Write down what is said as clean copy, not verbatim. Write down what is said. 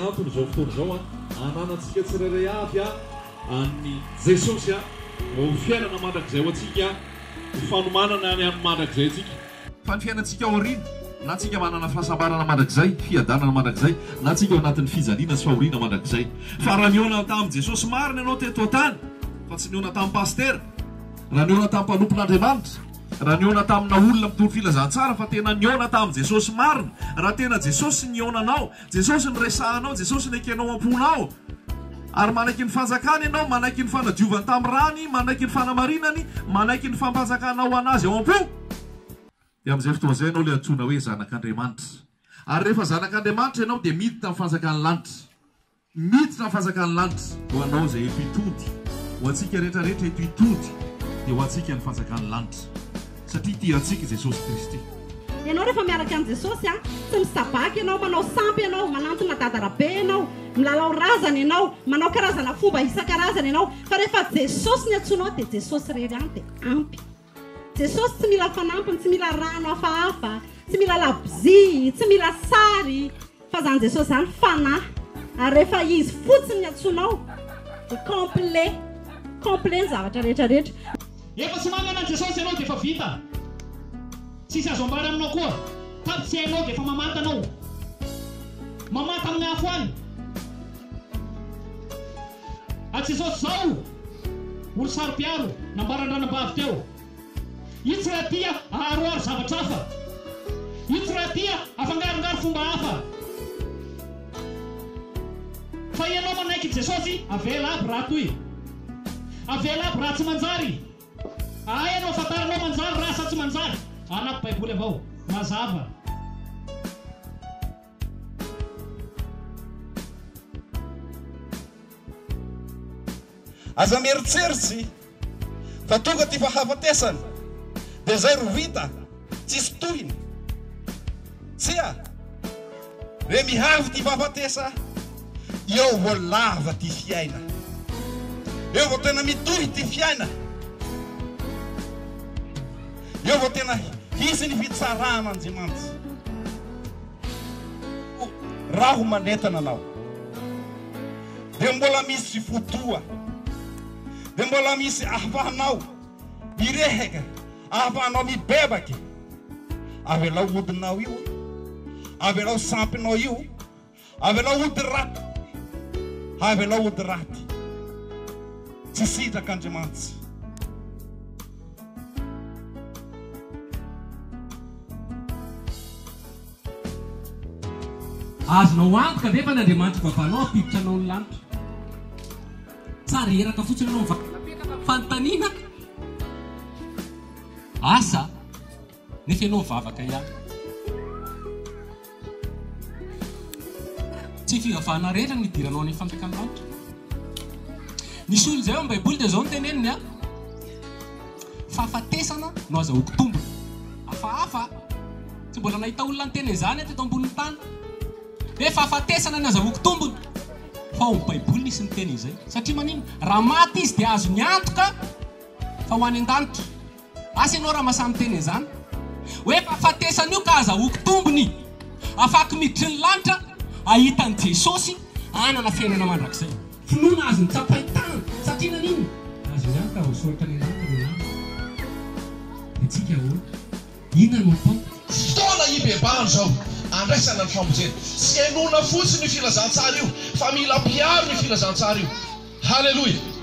antony izao fotoana izao ananantsika tsirairay avy an'i Jesosy mba ho fiainana mandrakizay ho antsika, ho fanomanana ny amin'ny mandrakizay antsika. Fa ny fiainantsika aoriana, na tsika manana fahasambarana mandrakizay, fiadanana mandrakizay, na tsika ao anatin'ny fijaliana sy fahoriana mandrakizay. Fa raha nihaona tamin'i Jesosy marina ianao teto an-tany, fa tsy nihaona tamin'ny pasitera, raha nihaona tamin'ny mpanompon'Andriamanitra, raha nihaona tamina olona mitory filazantsara, fa tena nihaona tamin'i Jesosy marina, raha tena Jesosy nihaonanao, Jesosy niresahanao, Jesosy nekenao am-ponao, ary manaiky ny fanjakany ianao, manaiky ny fanadiovany tamin'ny rany, manaiky ny fanamarinany, manaiky ny fampanjakanao an'Azy ao am-po, dia amin'izay fotoana izay ianao ilay antsoina hoe zanak'Andriamanitra. Ary rehefa zanak'Andriamanitra ianao dia miditra amin'ny fanjakan'ny lanitra. Miditra amin'ny fanjakan'ny lanitra. Ho anao izay eto Itody, ho antsika rehetra rehetra eto Itody, dia ho antsika ny fanjakan'ny lanitra. Satria tia antsika i Jesosy Kristy. Ianao rehefa miaraka amin'i Jesosy a, tsy misabaka ianao, manao sampy ianao, manantona dadarabe ianao, milalao razana ianao, manao karazana fomba isan-karazany ianao, fa rehefa Jesosy ny antsoinao dia Jesosy irery ihany dia ampy. Jesosy tsy mila fanampiny, tsy mila rano hafahafa, tsy mila labozia, tsy mila sary, Fa zany Jesosy zany fanahy ary rehefa izy fotsiny ny antsoinao dia complet complet ny zavatra rehetra rehetra. Efa tsy manana an'i Jesosy ianao dia efa vita. Tsisy azo ambara aminao koa. Taby tsy hainao dia efa mamanta anao. Mamanta amin'ny afo any. A Jesosy zao olo saro-piaro nambaran-dranabavy teo. Io tsy raha tia aharoharo zavatra hafa. Io tsy raha tia afangarongaro fomba hafa. Fa ianao manaiky Jesosy, avela aby raha toy. Avela aby raha tsy manjary. Ahay anao fantarinao manjary raha sa tsy manjary. Anaty baiboly avao. Mazava. Aza mieritseritsy fa tonga ty fahafatesana dia zay ro vita, tsisy tohiny. Tsia, re mihavy ty fahafatesa, eo vao lava ty fiaina, eo vao tena mitohy ty fiaina, eo vao tena hisy ny fitsarana Andriamanitra. Raho manentana anao. Dia mbola misy fotoa, dia mbola misy ahafahanao mirehaka, ahafahanao mibebaky. Avelao odinao io, avelao sampinao io, avelao ody raty, avelao ody raty. Tsy sitraka Andriamanitra. Azonao antoka ve fa ny Andriamanitra ivavahanao hampiditra anao ny lanitra? Sa reraka fotsiny ianao mivavaka? Fanontaniana? Asa, nefa ianao mivavaka ihany. Tsy fivavahana rehetra no hidiranao any amin'ny fanjakan'ny lanitra. Misy olona izay ao amin'ny Baiboly dia izao no teneniny a. Fahafatesana no azahoako tombony. Hafahafa. Tsy mbola nahita olona niteny an'izany aho teto ambonin'ny tany. Hoe fahafatesana no azahoako tombony. Fa ao amin'ny Baiboly nisy niteny an'izay. Satria maninona? Raha maty izy dia azony antoka fa ho any an-danitra. Asa ianao raha mahasahy miteny an'izany. Hoe fahafatesana io ka azahoako tombony. Afako miditry ny lanitra, hahita an'i Jesosy, hanana fiainana mandrakizay. Finoana azony tsapain-tanana. Satria naninona? Azony antoka voasoratra any an-danitra ny anarany. Dia tsika ahoana? Inona no atao? Fotoana hibebahana izao, andraisana ny famonjena. Tsy hainoana fotsiny io filazantsara io, fa mila mpiaro io filazantsara io. Haleloia!